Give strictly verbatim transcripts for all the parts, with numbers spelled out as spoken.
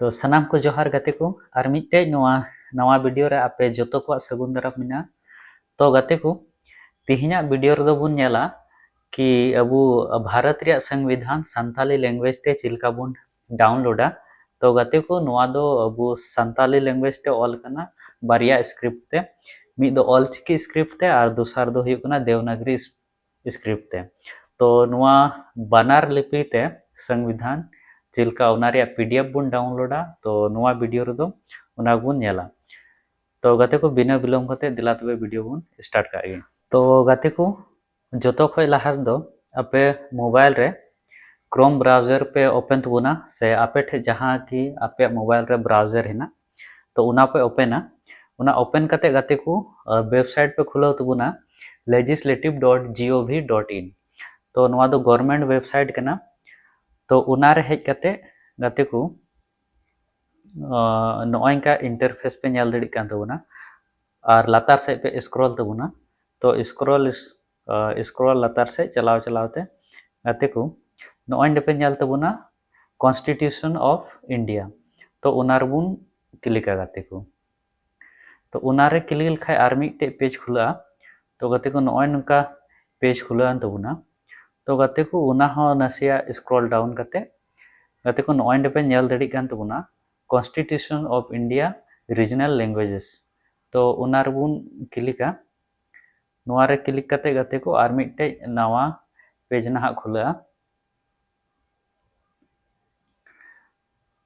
ᱛᱚ ᱥᱟᱱᱟᱢ ᱠᱚ ᱡᱚᱦᱟᱨ ᱜᱟᱛᱮ ᱠᱚ, ᱟᱨ ᱢᱤᱫᱴᱮᱡ ᱱᱚᱣᱟ ᱱᱟᱣᱟ ᱵᱷᱤᱰᱤᱭᱳ ᱨᱮ ᱟᱯᱮ ᱡᱚᱛᱚ ᱠᱚᱣᱟᱜ ᱥᱟᱹᱜᱩᱱ ᱫᱟᱨᱟᱢ ᱢᱮᱱᱟᱜᱼᱟ᱾ ᱛᱚ ᱜᱟᱛᱮ ᱠᱚ, ᱛᱮᱦᱮᱧᱟᱜ ᱵᱷᱤᱰᱤᱭᱳ ᱨᱮᱫᱚ ᱵᱚᱱ ᱧᱮᱞᱟ ᱠᱤ ᱟᱵᱚ ᱵᱷᱟᱨᱚᱛ ᱨᱮᱭᱟᱜ ᱥᱚᱝᱵᱤᱫᱷᱟᱱ ᱥᱟᱱᱛᱟᱞᱤ ᱞᱮᱝᱜᱩᱭᱮᱡᱽ ᱛᱮ ᱪᱮᱫ ᱞᱮᱠᱟ ᱵᱚᱱ ᱰᱟᱣᱩᱱᱞᱳᱰᱟ᱾ ᱛᱚ ᱜᱟᱛᱮ ᱠᱚ, ᱱᱚᱣᱟ ᱫᱚ ᱟᱵᱚ ᱥᱟᱱᱛᱟᱞᱤ ᱞᱮᱝᱜᱩᱭᱮᱡᱽ ᱛᱮ ᱚᱞ ᱠᱟᱱᱟ, ᱵᱟᱨᱭᱟ ᱥᱠᱨᱤᱯᱴ ᱛᱮ, ᱢᱤᱫ ᱫᱚ ᱚᱞᱪᱤᱠᱤ ᱥᱠᱨᱤᱯᱴ ᱛᱮ ᱟᱨ ᱫᱚᱥᱟᱨ ᱫᱚ ᱦᱩᱭᱩᱜ ᱠᱟᱱᱟ ᱫᱮᱵᱽᱱᱟᱜᱽᱨᱤ ᱥᱠᱨᱤᱯᱴ ᱛᱮ᱾ ᱛᱚ ᱱᱚᱣᱟ ᱵᱟᱱᱟᱨ ᱞᱤᱯᱤ ᱛᱮ ᱥᱚᱝᱵᱤᱫᱷᱟᱱ ᱪᱮᱫ ᱞᱮᱠᱟ, ᱚᱱᱟ ᱨᱮᱭᱟᱜ ᱯᱤᱰᱤᱮᱯᱷ ᱵᱚᱱ ᱰᱟᱣᱩᱱᱞᱳᱰᱟ᱾ ᱛᱚ ᱱᱚᱣᱟ ᱵᱷᱤᱰᱤᱭᱳ ᱨᱮᱫᱚ ᱚᱱᱟ ᱵᱚᱱ ᱧᱮᱞᱟ᱾ ᱛᱚ ᱜᱟᱛᱮ ᱠᱚ, ᱵᱤᱱᱟᱹ ᱵᱤᱞᱚᱢ ᱠᱟᱛᱮ ᱫᱮᱞᱟ ᱛᱚᱵᱮ ᱵᱷᱤᱰᱤᱭᱳ ᱵᱚᱱ ᱥᱴᱟᱨᱴ ᱠᱟᱜ ᱜᱮ᱾ ᱛᱚ ᱜᱟᱛᱮ ᱠᱚ, ᱡᱚᱛᱚ ᱠᱷᱚᱡ ᱞᱟᱦᱟ ᱨᱮᱫᱚ ᱟᱯᱮ ᱢᱳᱵᱟᱭᱤᱞ ᱨᱮ ᱠᱨᱳᱢ ᱵᱨᱟᱣᱡᱟᱨ ᱯᱮ ᱳᱯᱮᱱ ᱛᱟᱵᱚᱱᱟ, ᱥᱮ ᱟᱯᱮ ᱴᱷᱮᱡ ᱡᱟᱦᱟᱸ ᱠᱤ ᱟᱯᱮᱭᱟᱜ ᱢᱳᱵᱟᱭᱤᱞ ᱨᱮ ᱵᱨᱟᱣᱡᱟᱨ ᱦᱮᱱᱟᱜ, ᱛᱚ ᱚᱱᱟ ᱯᱮ ᱳᱯᱮᱱᱟ᱾ ᱚᱱᱟ ᱳᱯᱮᱱ ᱠᱟᱛᱮ ᱜᱟᱛᱮ ᱠᱚ, ᱣᱮᱵᱥᱟᱭᱤᱴ ᱯᱮ ᱠᱷᱩᱞᱟᱹᱣ ᱛᱟᱵᱚᱱᱟ, ᱞᱮᱡᱤᱥᱞᱮᱴᱤᱵᱷ dot G O V dot in. ᱛᱚ ᱱᱚᱣᱟ ᱫᱚ ᱜᱚᱨᱢᱮᱱᱴ ᱣᱮᱵᱥᱟᱭᱤᱴ ᱠᱟᱱᱟ᱾ ᱛᱚ ᱚᱱᱟ ᱨᱮ ᱦᱮᱡ ᱠᱟᱛᱮ ᱜᱟᱛᱮ ᱠᱚ, ᱱᱚᱜᱼᱚᱭ ᱱᱚᱝᱠᱟ ᱤᱱᱴᱟᱨᱯᱷᱮᱥ ᱯᱮ ᱧᱮᱞ ᱫᱟᱲᱮᱭᱟᱜ ᱠᱟᱱ ᱛᱟᱵᱚᱱᱟ᱾ ᱟᱨ ᱞᱟᱛᱟᱨ ᱥᱮᱫ ᱯᱮ ᱥᱠᱨᱚᱞ ᱛᱟᱵᱚᱱᱟ᱾ ᱛᱚ ᱥᱠᱨᱚᱞ ᱥᱠᱨᱚᱞ ᱞᱟᱛᱟᱨ ᱥᱮᱫ ᱪᱟᱞᱟᱣ ᱪᱟᱞᱟᱣ ᱛᱮ ᱜᱟᱛᱮ ᱠᱚ, ᱱᱚᱜᱼᱚᱭ ᱱᱚᱰᱮ ᱯᱮ ᱧᱮᱞ ᱛᱟᱵᱚᱱᱟ Constitution of India᱾ ᱛᱚ ᱚᱱᱟ ᱨᱮᱵᱚᱱ ᱠᱞᱤᱠᱟ ᱜᱟᱛᱮ ᱠᱚ᱾ ᱛᱚ ᱚᱱᱟ ᱨᱮ ᱠᱞᱤᱠ ᱞᱮᱠᱷᱟᱡ ᱟᱨ ᱢᱤᱫᱴᱮᱡ ᱯᱮᱡᱽ ᱠᱷᱩᱞᱟᱹᱜᱼᱟ᱾ ᱛᱚ ᱜᱟᱛᱮ ᱠᱚ, ᱱᱚᱜᱼᱚᱭ ᱱᱚᱝᱠᱟ ᱯᱮᱡᱽ ᱠᱷᱩᱞᱟᱹᱣ ᱮᱱ ᱛᱟᱵᱚᱱᱟ᱾ ᱛᱚ ᱜᱟᱛᱮ ᱠᱚ, ᱚᱱᱟ ᱦᱚᱸ ᱱᱟᱥᱮᱭᱟᱜ ᱥᱠᱨᱚᱞ ᱰᱟᱣᱩᱱ ᱠᱟᱛᱮ ᱜᱟᱛᱮ ᱠᱚ, ᱱᱚᱜᱼᱚᱭ ᱱᱚᱰᱮ ᱯᱮ ᱧᱮᱞ ᱫᱟᱲᱮᱭᱟᱜ ᱠᱟᱱ ᱛᱟᱵᱚᱱᱟ Constitution of India Regional Languages᱾ ᱛᱚ ᱚᱱᱟ ᱨᱮᱵᱚᱱ ᱠᱞᱤᱠᱟ᱾ ᱱᱚᱣᱟ ᱨᱮ ᱠᱞᱤᱠ ᱠᱟᱛᱮ ᱜᱟᱛᱮ ᱠᱚ ᱟᱨ ᱢᱤᱫᱴᱮᱡ ᱱᱟᱣᱟ ᱯᱮᱡᱽ ᱱᱟᱦᱟᱜ ᱠᱷᱩᱞᱟᱹᱜᱼᱟ᱾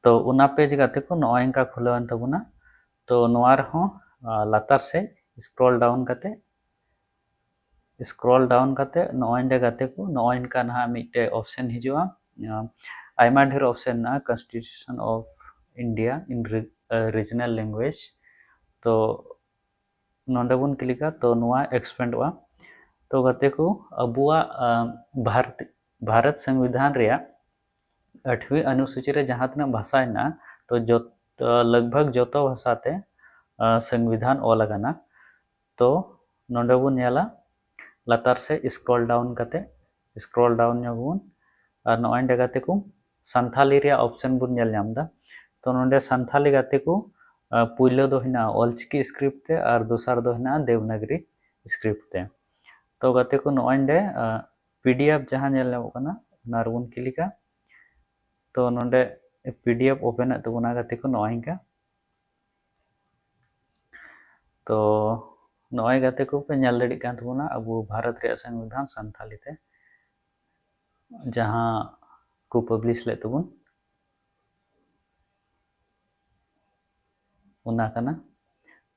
ᱛᱚ ᱚᱱᱟ ᱯᱮᱡᱽ ᱜᱟᱛᱮ ᱠᱚ ᱱᱚᱜᱼᱚᱭ ᱱᱚᱝᱠᱟ ᱠᱷᱩᱞᱟᱹᱣ ᱮᱱ ᱛᱟᱵᱚᱱᱟ᱾ ᱛᱚ ᱱᱚᱣᱟ ᱨᱮᱦᱚᱸ, ᱟ, ᱞᱟᱛᱟᱨ ᱥᱮᱡ ᱥᱠᱨᱚᱞ ᱰᱟᱣᱩᱱ ᱠᱟᱛᱮ, ᱥᱠᱨᱚᱞ ᱰᱟᱣᱩᱱ ᱠᱟᱛᱮ ᱱᱚᱜᱼᱚᱭ ᱱᱚᱰᱮ ᱜᱟᱛᱮ ᱠᱚ ᱱᱚᱜᱼᱚᱭ ᱱᱚᱝᱠᱟ ᱱᱟᱦᱟᱜ ᱢᱤᱫᱴᱮᱡ ᱚᱯᱥᱮᱱ ᱦᱤᱡᱩᱜᱼᱟ᱾ ᱟ, ᱟᱭᱢᱟ ᱰᱷᱮᱨ ᱚᱯᱥᱮᱱ ᱢᱮᱱᱟᱜᱼᱟ, Constitution of India in re-, ᱟ, Regional Language᱾ ᱛᱚ ᱱᱚᱰᱮ ᱵᱚᱱ ᱠᱞᱤᱠᱟ, ᱛᱚ ᱱᱚᱣᱟ ᱮᱠᱥᱯᱮᱱᱰᱚᱜᱼᱟ᱾ ᱛᱚ ᱜᱟᱛᱮ ᱠᱚ, ᱟᱵᱚᱣᱟᱜ, ᱟ, ᱵᱷᱟᱨᱚᱛ, ᱵᱷᱟᱨᱚᱛ ᱥᱚᱝᱵᱤᱫᱷᱟᱱ ᱨᱮᱭᱟᱜ ᱟᱴᱷᱣᱤ ᱚᱱᱩᱥᱩᱪᱤ ᱨᱮ ᱡᱟᱦᱟᱸ ᱛᱤᱱᱟᱹᱜ ᱵᱷᱟᱥᱟ ᱦᱮᱱᱟᱜᱼᱟ, ᱛᱚ ᱡᱚᱛ-, ᱞᱟᱜᱽ ᱵᱷᱟᱜᱽ ᱡᱚᱛᱚ ᱵᱷᱟᱥᱟ ᱛᱮ, ᱟ, ᱥᱚᱝᱵᱤᱫᱷᱟᱱ ᱚᱞ ᱟᱠᱟᱱᱟ᱾ ᱛᱚ ᱱᱚᱰᱮ ᱵᱚᱱ ᱧᱮᱞᱟ, ᱞᱟᱛᱟᱨ ᱥᱮᱫ ᱥᱠᱨᱚᱞ ᱰᱟᱣᱩᱱ ᱠᱟᱛᱮ, ᱥᱠᱨᱚᱞ ᱰᱟᱣᱩᱱ ᱧᱚᱜ ᱵᱚᱱ, ᱟᱨ ᱱᱚᱜᱼᱚᱭ ᱱᱚᱰᱮ ᱜᱟᱛᱮ ᱠᱚ ᱥᱟᱱᱛᱷᱟᱞᱤ ᱨᱮᱭᱟᱜ ᱚᱯᱥᱮᱱ ᱵᱚᱱ ᱧᱮᱞ ᱧᱟᱢ ᱮᱫᱟ᱾ ᱛᱚ ᱱᱚᱰᱮ ᱥᱟᱱᱛᱷᱟᱞᱤ ᱜᱟᱛᱮ ᱠᱚ, ᱟᱸ, ᱯᱩᱭᱞᱟᱹ ᱫᱚ ᱦᱮᱱᱟᱜᱼᱟ ᱚᱞᱪᱤᱠᱤ script ᱛᱮ ᱟᱨ ᱫᱚᱥᱟᱨ ᱫᱚ ᱦᱮᱱᱟᱜᱼᱟ ᱫᱮᱵᱽᱱᱟᱜᱽᱨᱤ script ᱛᱮ᱾ ᱛᱚ ᱜᱟᱛᱮ ᱠᱚ, ᱱᱚᱜᱼᱚᱭ ᱱᱚᱰᱮ, ᱟᱸ, P D F ᱡᱟᱦᱟᱸ ᱧᱮᱞ ᱧᱟᱢᱚᱜ ᱠᱟᱱᱟ, ᱚᱱᱟ ᱨᱮᱵᱚᱱ ᱠᱞᱤᱠᱟ᱾ ᱛᱚ ᱱᱚᱰᱮ P D F open ᱚᱜ ᱛᱟᱵᱚᱱᱟ ᱜᱟᱛᱮ ᱠᱚ, ᱱᱚᱜᱼᱚᱭ ᱱᱚᱝᱠᱟ᱾ ᱛᱚ ᱱᱚᱜᱼᱚᱭ ᱜᱟᱛᱮ ᱠᱚ ᱯᱮ ᱧᱮᱞ ᱫᱟᱲᱮᱭᱟᱜ ᱠᱟᱱ ᱛᱟᱵᱚᱱᱟ ᱟᱵᱚ ᱵᱷᱟᱨᱚᱛ ᱨᱮᱭᱟᱜ ᱥᱚᱝᱵᱤᱫᱷᱟᱱ ᱥᱟᱱᱛᱷᱟᱞᱤ ᱛᱮ ᱡᱟᱦᱟᱸ ᱠᱚ publish ᱞᱮᱫ ᱛᱟᱵᱚᱱ, ᱚᱱᱟ ᱠᱟᱱᱟ᱾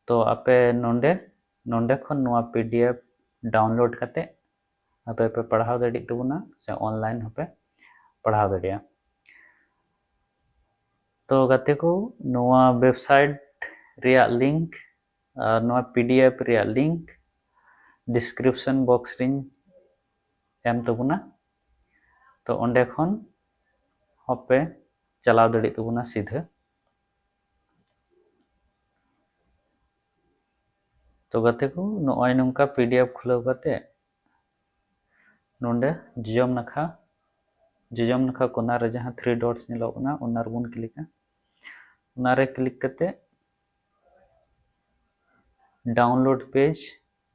ᱛᱚ ᱟᱯᱮ ᱱᱚᱰᱮ, ᱱᱚᱰᱮ ᱠᱷᱚᱱ ᱱᱚᱣᱟ P D F download ᱠᱟᱛᱮ ᱟᱯᱮ ᱯᱮ ᱯᱟᱲᱦᱟᱣ ᱫᱟᱲᱮᱭᱟᱜ ᱛᱟᱵᱚᱱᱟ ᱥᱮ online ᱦᱚᱸᱯᱮ ᱯᱟᱲᱦᱟᱣ ᱫᱟᱲᱮᱭᱟᱜᱼᱟ᱾ ᱛᱚ ᱜᱟᱛᱮ ᱠᱚ, ᱱᱚᱣᱟ website ᱨᱮᱭᱟᱜ link ᱟᱨ ᱱᱚᱣᱟ P D F ᱨᱮᱭᱟᱜ link description box ᱨᱤᱧ ᱮᱢ ᱛᱟᱵᱚᱱᱟ᱾ ᱛᱚ ᱚᱸᱰᱮ ᱠᱷᱚᱱ ᱦᱚᱸᱯᱮ ᱪᱟᱞᱟᱣ ᱫᱟᱲᱮᱭᱟᱜ ᱛᱟᱵᱚᱱᱟ ᱥᱤᱫᱷᱟᱹ᱾ ᱛᱚ ᱜᱟᱛᱮ ᱠᱚ, ᱱᱚᱜᱼᱚᱭ ᱱᱚᱝᱠᱟ P D F ᱠᱷᱩᱞᱟᱹᱣ ᱠᱟᱛᱮ ᱱᱚᱰᱮ ᱡᱚᱡᱚᱢ ᱱᱟᱠᱷᱟ, ᱡᱚᱡᱚᱢ ᱱᱟᱠᱷᱟ ᱠᱚᱱᱟ ᱨᱮ ᱡᱟᱦᱟᱸ three dots ᱧᱮᱞᱚᱜ ᱠᱟᱱᱟ, ᱚᱱᱟ ᱨᱮᱵᱚᱱ ᱠᱞᱤᱠᱟ᱾ ᱚᱱᱟ ᱨᱮ click ᱠᱟᱛᱮ download page,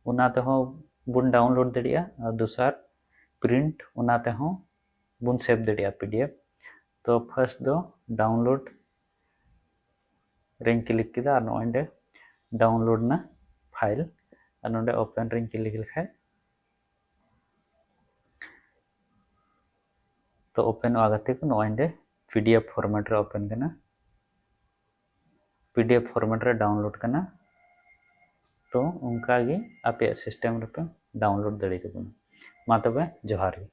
ᱚᱱᱟ ᱛᱮᱦᱚᱸ ᱵᱚᱱ download ᱫᱟᱲᱮᱭᱟᱜᱼᱟ, ᱟᱨ ᱫᱚᱥᱟᱨ print, ᱚᱱᱟ ᱛᱮᱦᱚᱸ ᱵᱚᱱ save ᱫᱟᱲᱮᱭᱟᱜᱼᱟ P D F᱾ ᱛᱚ first ᱫᱚ download ᱨᱮᱧ click ᱠᱮᱫᱟ ᱟᱨ ᱱᱚᱜᱼᱚᱭ ᱱᱚᱰᱮ download ᱱᱟ file ᱟᱨ ᱱᱚᱰᱮ open ᱨᱮᱧ click ᱞᱮᱠᱷᱟᱡ, ᱛᱚ open ᱚᱜᱼᱟ ᱜᱟᱛᱮ ᱠᱚ, ᱱᱚᱜᱼᱚᱭ ᱱᱚᱰᱮ P D F format ᱨᱮ open ᱠᱟᱱᱟ, P D F format ᱨᱮ download ᱠᱟᱱᱟ᱾ ᱛᱚ ᱚᱱᱠᱟ ᱜᱮ ᱟᱯᱮᱭᱟᱜ system ᱨᱮᱯᱮ download ᱫᱟᱲᱮ ᱛᱟᱵᱚᱱᱟ᱾ ᱢᱟ ᱛᱚᱵᱮ ᱡᱚᱦᱟᱨ ᱜᱮ᱾